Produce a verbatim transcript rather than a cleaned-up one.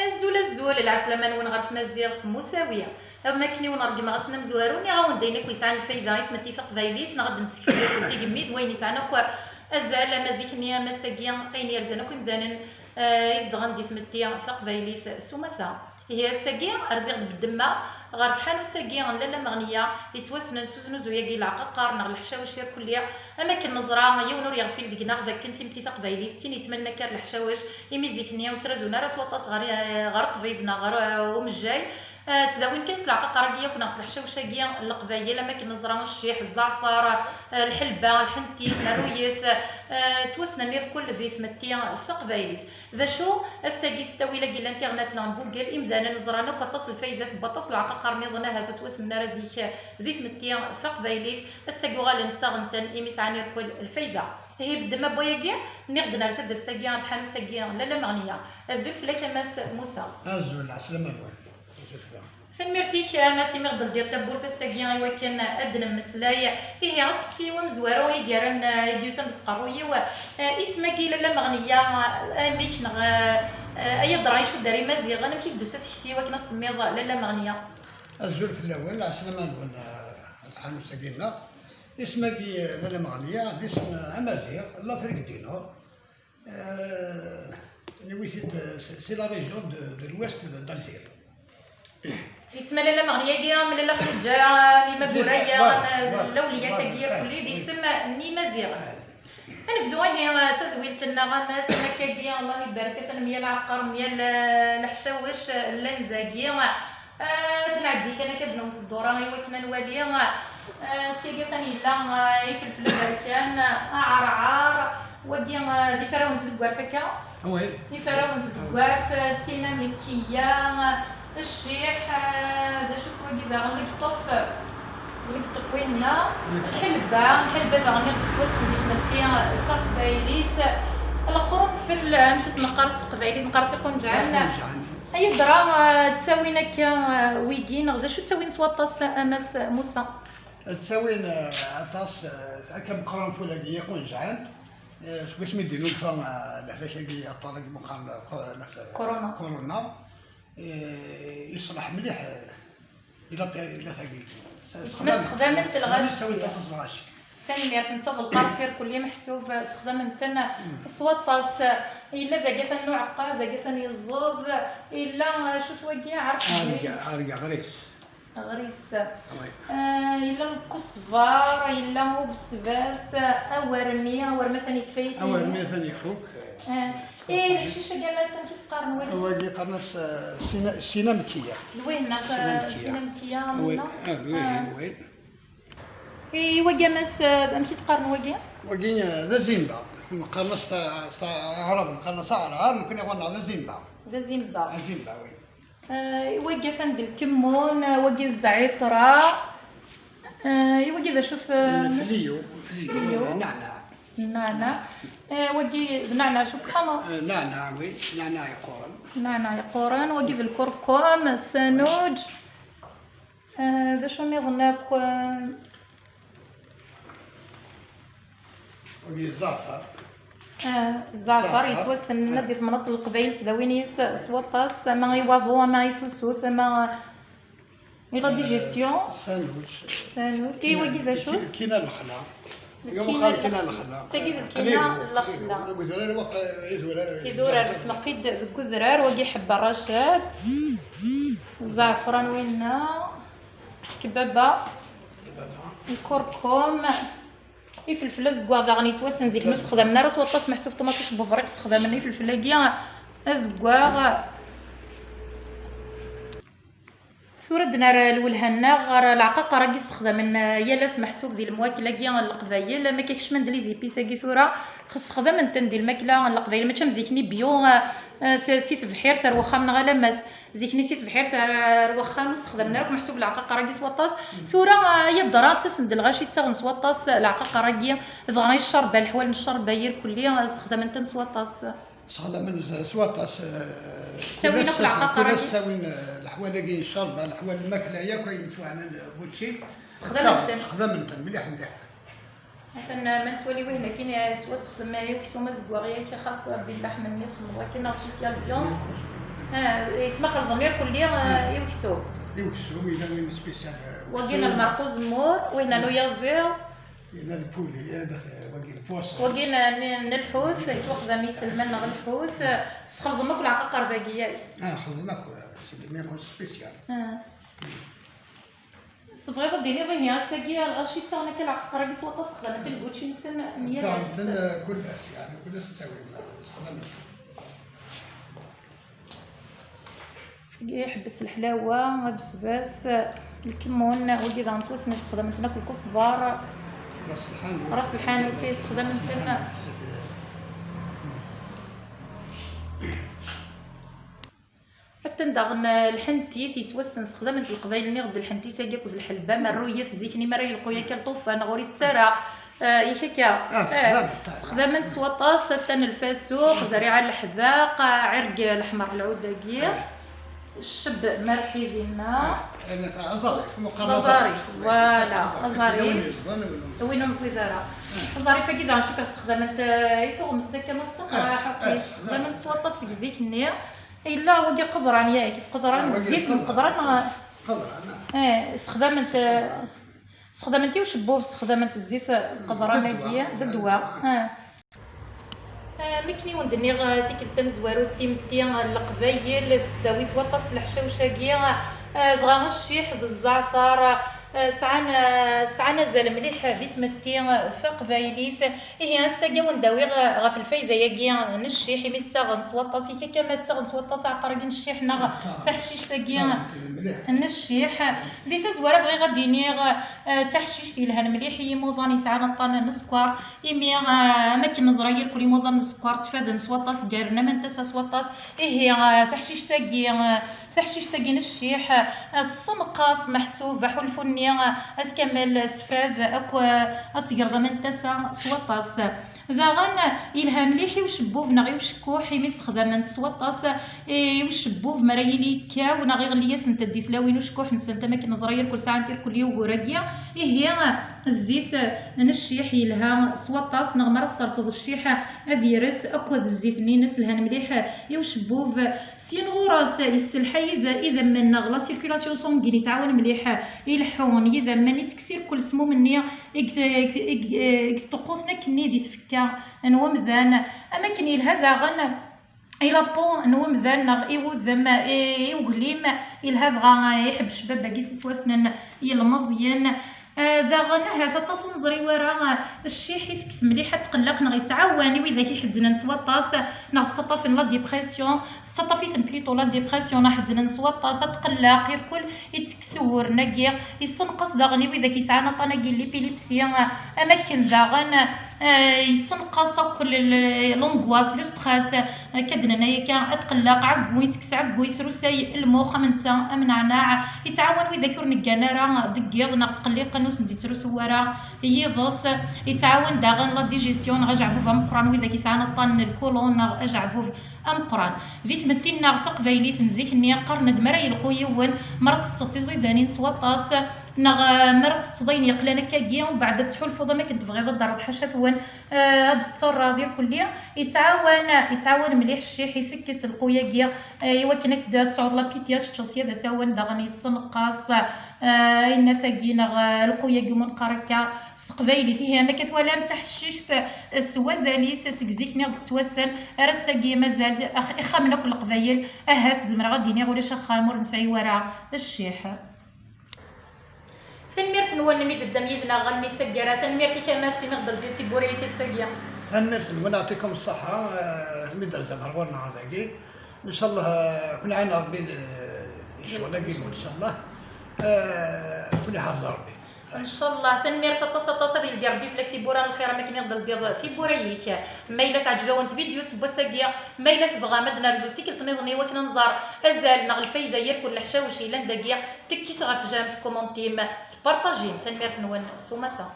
Azul, azul, lɛeslama-nwen ɣer tmaziɣt Musawi. Am wakken i wen-ṛeggmeɣ ass-n amezwaru, nniɣ-awen-d ayen akk yesɛan lfayda i tmetti taqbaylit, neɣ ad d-nessekfel akk tigemmi d wayen yesɛan akk azal, ama zik-nni, ama ass-agi, ayen yerzan akk imdanen, eh, izedɣen di tmetti taqbaylit s umata. Ihi ass-agi, rziɣ-d beddemma ɣer tḥanut-agi n Lalla Meɣniya, yettwassnen s uznuzu-agi n leɛqaqer neɣ leḥcawec irkelli. Am akken neẓra, yiwen ur yeɣfil deg-neɣ d akken timetti taqbaylit d tin yettmanen akka ar leḥcawec, imi zik-nni ur ttrazun ara s waṭas ɣer, ɣer ṭṭbib neɣ ɣer, eh, umejjay. Eh, ttdawin kan s leɛqaqer-agi yakk neɣ s leḥcawec-agi n leqbayel, am akken neẓra cciḥ, zzeɛfer, eh, lḥelba, lḥentit, merruyet, eh, ttwassnen irkul di tmetti taqbaylit. D acu, ass-agi s ttawil-agi n l'internet neɣ n Google, imdanen ẓran akk aṭas n lfaydat n waṭas n leɛqaqer nniḍen ahat ur ttwassnen ara zik di tmetti taqbaylit, ass-agi uɣalen ttaɣen-ten imi sɛan irkul lfayda. Ihi beddem a wayagi, nniɣ-d nerza-d ass-agi ɣer tḥanut-agi n Lalla Meɣniya. Azul fell-ak a Mass Musa. Azul, ɛeslama-nwen. Azul fell-am. Tanemmirt-ik a Mass imi ɣ-d-teldiḍ tawwurt ass-agi i wakken ad d-nemmeslay. Ihi asteqsi-iw amezwaru i d-yerran, eh, i d-yusan deg uqerruy-iw, eh, isem-agi Lalla Meɣniya, eh, amek neɣ, eh, eh, ay adra icudd ar Imaziɣen, amek i k-d-tusa tekti i wakken ad s-semmiḍ Lalla Meɣniya? Azul fell-awen, ɛeslama-nwen, eh, ɣer tḥanut-agi-nneɣ. Isem-agi, eh, Lalla Meɣniya, d isem, eh, amaziɣ, n l'Afrique du Nord. Euh, newwi-t-id, euh, c'est, c'est la région de, de l'ouest de, d'Alger. Yettmala Lalla Meɣniya-agi, am Lalla Xliǧa, am Imaguraya, voilà, am, voilà, lawliyat-agi voilà, irkelli, d oui, isem n Imaziɣen. Ad nebdu ihi, eh, tadwilt-nneɣ, a Mass, am akkagi, Allah ibarek, atan myal aɛeqqar, myal, eh, leḥcawec, eh, llan dagi. Eh, ad nɛeddi kan akka ad newwet ddura i wakken ad nwali. Eh, seg atan yella, eh, ifelfel aberkan, eh, aɛerɛer, wagi, eh, d iferrawen n tzegwart akka. Away. Iferrawen n tzegwart, eh, sin amekkiya, eh, cciḥ, eh, d acu-t wagi daɣen, leqṭef, leqṭef winna, lḥelba, lḥelba daɣen i ɣ-tettwassen di tmetti, eh, taqbaylit, leqrunfel, amek i s-neqqar s teqbaylit, neqqar s iqunǧɛen. Iqunǧɛen. Ay adra, eh, ttawin akka, eh, wigi, neɣ d acu ttawin s waṭas, a Mass Musa? Ttawin, eh, aṭas, eh, akka meqqran ful-agi iqunǧɛen, eh, seg wasmi d-inufa, eh, lehlak-agi aṭṭan-agi meqqar, eh, Corona. Corona, eh, iṣleḥ mliḥ, eh, ila, ila tagi. Yettmasexdamen s lɣaci. Ttawin aṭas lɣaci. Tanemmirt, netta d lqaṛṣ irkelli meḥsub, sexdamen-ten s waṭas. Yella dagi atan n uɛeqqar, dagi atan yeẓẓed, yella, eh, acu-t wagi, ɛerq, ɛerq, gris. Ɛerq, gris. Ɣris. Oui. Eh, yella lqesbar, yella ubesbas, awermi, awermi atan yekfa-yi. Awermi atan ifuk. Eh, eh, leḥcic-agi a Mass, amek i s-qqaren wagi? Wagi qqaren-as, eh, sina-, sinamkiya. D wihin, neɣ, eh, sinamkiya. Sinamkiya, oui, ah, d wihin, ah, oui. I wagi a Mass, eh, amek i s-qqaren wagi? Wagi, eh, d azimba. Qqaren-as ta-, ta-, aɛraben qqaren-as aɛrɛar, nekkni ɣur-neɣ d azimba. D azimba. Azimba, oui. Eh, wagi atan d lkemmun, eh, wagi d zɛiṭra. Eh, i wagi d acu-t, eh, fliyu, fliyu, fliyu. Nneɛneɛ. Nneɛneɛ. Eh, wagi d nneɛneɛ, subḥan Allah. Eh, nneɛneɛ, oui, nneɛneɛ yeqquren. Nneɛneɛ yeqquren, wagi d lkurkum, sanuǧ. Eh, d acu nniḍen akk, eh, Wagi zzɛfer. Ah, zzɛfer. Zzɛfer yettwassnen di temnaḍt n Leqbayel, ttdawin-is s waṭas, ama i waḍu, ama i tusut, ama i la digestion. Sanuǧ. Sanuǧ. I wagi d acu? Lkina n lexla. Lkina n lexla. Tagi d lkina n lexla. Deg udrar, waqila, idurar. Idurar, tmeqqi-d deg udrar, wagi ḥebba rracad. Zzɛefran winna. Kbaba. Kbaba. Lkurkum. Ifelfel azeggaɣ daɣen yettwassen zik ur sexdamen ara s waṭas, meḥsub ṭumaṭic n webṛiq sexdamen ifelfel-agi azeggaɣ. Tura ad d-nerr lwelha-nneɣ ɣer leɛqaqer-agi sexdamen yal ass meḥsub di lemwakla-agi n Leqbayel, am akka kecmen-d les épices-agi tura, xes sexdamen-ten di lmakla n Leqbayel, mačči am zik-nni bio, eh, s, si tebḥirt ar wexxam neɣ alamma s Zik-nni si tebḥirt ar, ar wexxam ur sexdamen ara akk meḥsub leɛqaqer-agi s waṭas. Tura, ah, ay adra, ttasen-d lɣaci ttaɣen s waṭas leɛqaqer-agi, dɣa i ccerba, leḥwal n ccerba irkelli, ah, sexdamen-ten s waṭas. Sexdamen s, s waṭas, eh, ttawin akk leɛqaqer-agi. Ttawin, eh, leḥwal-agi n ccerba, leḥwal n lmakla, yakk ayen yettwaɛnan, eh, bučči. Sexdamen-ten. Sexdamen-ten mliḥ mliḥ. Atan ma nettwali wihin akin yettwasexdem i uksum azeggaɣ, yak xas Rebbi llaḥem-nni txedmeḍ akin neɣ spécial viande. Ah, yettmaxleḍ irkelli, ah, i uksum. I uksum, yella win spécial, ah, wagi n lmerquz mur, win n uyaziḍ. Yella lpuli, eh, wagi lpoisson. Wagi n, n, n lḥut, yettwaxdam iselman neɣ lḥut. Tesxelḍem akk leɛqaqer dagi, yak? Ah, xelḍen akk, ah, c'est des mélanges spécial. Ah. Tebɣiḍ ad d-tiniḍ ihi ass-agi lɣaci ttaɣen akka leɛqaqer-agi s waṭas, sexdamen-ten deg wučči-nsen n yal ass? Ttaɣen-ten, eh, kul ass, yeɛni kul ass ttawin, eh, sexdamen. Tagi ḥebbet leḥlawa, abesbas, lkemmun, wagi daɣen ttwassnen sexdamen-ten akk lkusbar. Ras lḥanut. Ras lḥanut, sexdamen-ten. Atan daɣen, eh, lḥentit yettwassen sexdament leqbayel, nniɣ-d lḥentit-agi akked lḥelba, merruyet zik-nni mi ara yelqu yakka lṭufan, ɣur i tettara, eh, yak akka. Ah, eh, sexdament, ah. Sexdament s waṭas, atan lfasuq, zeriɛa n leḥbaq, ah, ɛirg leḥmer lɛud-agi, ah, cceb merḥi dinna. Ah, aẓarif, meqqar aẓarif, aẓarif, voilà, aẓarif. Aẓarif. Win ur neẓid ara. Win ur neẓid ara. Ah. Aẓarif-agi daɣen cukkeɣ sexdament, eh, i tuɣmest akka ma tettaqraḥ, ah, akk, ah, sexdament s waṭas seg zik-nni. Yella wagi qeḍran, yak, qeḍran, ah, wagi zzit n qeḍran, qeḍran, neɣ? Qeḍran, ah. Eh, sexdament, eh, sexdament i ucebbub, sexdament zzit n qeḍran-agi, d ddwa, d ddwa, ah. Ah. Ah, mi akken i wen-d-nniɣ, ah, tikkelt tamezwarut, timetti, ah, n Leqbayel, tettdawi s waṭas leḥcawec-agi, ah, dɣa cciḥ d zzeɛter, ah, sɛan, ah, sɛan azal mliḥ di tmetti, ah, taqbaylit. Ihi, ass-agi a wen-d-awiɣ ɣef lfayda-agi n cciḥ, imi tettaɣen s waṭas, yak akka ma tettaɣen s waṭas aɛeqqa-agi n cciḥ neɣ taḥcict-agi n cciḥ. Di tazwara bɣiɣ ad d-iniɣ, eh, taḥcict yelhan mliḥ i yimuḍan yesɛan aṭṭan n sskeṛ, imi, eh, am akken neẓra irkul imuḍan n sskeṛ ttfaden s waṭas, ggaren aman n tasa s waṭas. Ihi, eh, taḥcict-agi, eh, taḥcict-agi n cciḥ, eh, tessenqas meḥsub aḥulfu-nni, eh, ass kamel sfad akk, eh, ad tegreḍ aman n tasa s waṭas. Daɣen yelha mliḥ i ucebbub neɣ i ucekkuḥ, imi sexdamen-t s waṭas i ucebbub mi ara yili yekkaw neɣ iɣelli-asent-d di tlawin ucekkuḥ-nsent, am akken neẓra irkul sɛant irkul i wugur-agi. Ihi, zzit n cciḥ yelha s waṭas, neɣ mi ara tesserseḍ cciḥ ad yers akked zzit-nni-ines lhan mliḥ i ucebbub. Syin ɣur-s, yesselḥay id-, idammen neɣ la circulation sanguine, yettɛawan mliḥ i leḥḥu n yidammen, ittekkes irkul ssmum-nni i g-, i g-, i g-, i yesṭuqquten akkenni di tfekka n wemdan, am akken yelha daɣen i la peau n wemdan neɣ i wudem, i, i uglim, yelha dɣa iḥebbec bab-agi s yettwassnen yilmeẓyen. Ah, daɣen, ahat aṭas ur neẓri wara, ah, cciḥ itekkes mliḥ atqelleq neɣ yettɛawan i widak iḥezznen s waṭas neɣ ttaṭṭafen la dépression, tettaṭṭaf-iten plutôt la dépression neɣ ḥezznen s waṭas, atqelleq, irkul itekkes uguren-agi, yessenqas daɣen i widak yesɛan aṭṭan-agi n l'épilepsie, ah, am akken daɣen, ah, yessenqas akk l-, l-, l'angoisse, le stress, Akka d-nenna akka, atqelleq, ɛeggu, ittekkes ɛeggu, yesrusay lmux, am netta, am neɛnaɛ, yettɛawan widak ur neggan ara deg yiḍ neɣ ttqelliqen ur sen-d-yettrusu ara yiḍes, yettɛawan daɣen la digestion neɣ ajeɛbub ameqqran, widak yesɛan aṭṭan n lkulun neɣ ajeɛbub ameqqran. Di tmetti-nneɣ taqbaylit n zik-nni qqaren-d mi ara yelqu yiwen, mi ara tettetteḍ tiẓidanin s waṭas, neɣ, eh, mi ara tettetteḍ ayen yeqlan akkagi, umbeɛd ad tḥulfuḍ am akken tebɣiḍ ad d-terreḍ ḥaca-twen, eh, ad d-ttarraḍ irkelli. Yettɛawan, yettɛawan mliḥ cciḥ, itekkes lqu-agi, eh, i wakken ad k-d-tesɛuḍ l'appétit ad teččeḍ sya d asawen, daɣen yessenqas, eh, ayennat-agi neɣ, eh, lqu-agi umenqar akka s teqbaylit. Ihi, am akka twalam, taḥcict s wazal-is seg zik-nni d-tettwassen ar ass-agi, mazal ax-, ixxamen akk n leqbayel, ahat zemreɣ ad d-iniɣ ulac axxam ur nesɛi wara cciḥ. Tanemmirt-nwen mi d-teddam yid-neɣ almi d taggara. Tanemmirt-ik a Mass imi ɣ-d-teldiḍ tiwwura-ik ass-agi. Tanemmirt-nwen, yeɛṭikum ṣṣeḥḥa, eh, mi d-terzam ɣer ɣur-neɣ ɣer dagi. Ncallah, eh, ad ken-iɛin Ṛebbi, eh, di ccɣel-agi-nwen, ncallah. Eh, ad ken-iḥrez Ṛebbi. Ncallah, tanemmirt aṭas, aṭas, ad yeldi Ṛebbi fell-ak tiwwura n lxir am akken i ɣ-d-teldiḍ tiwwura-ik. Ma yella teɛǧeb-awen tvidyut n wass-agi, ma yella tebɣam ad d-nerzu tikkelt nniḍen i wakken ad nẓer azal neɣ lfayda n yirkul leḥcawec yellan dagi, tekkit ɣef jam, tkumuntim, tpartajim. Tanemmirt-nwen s umata.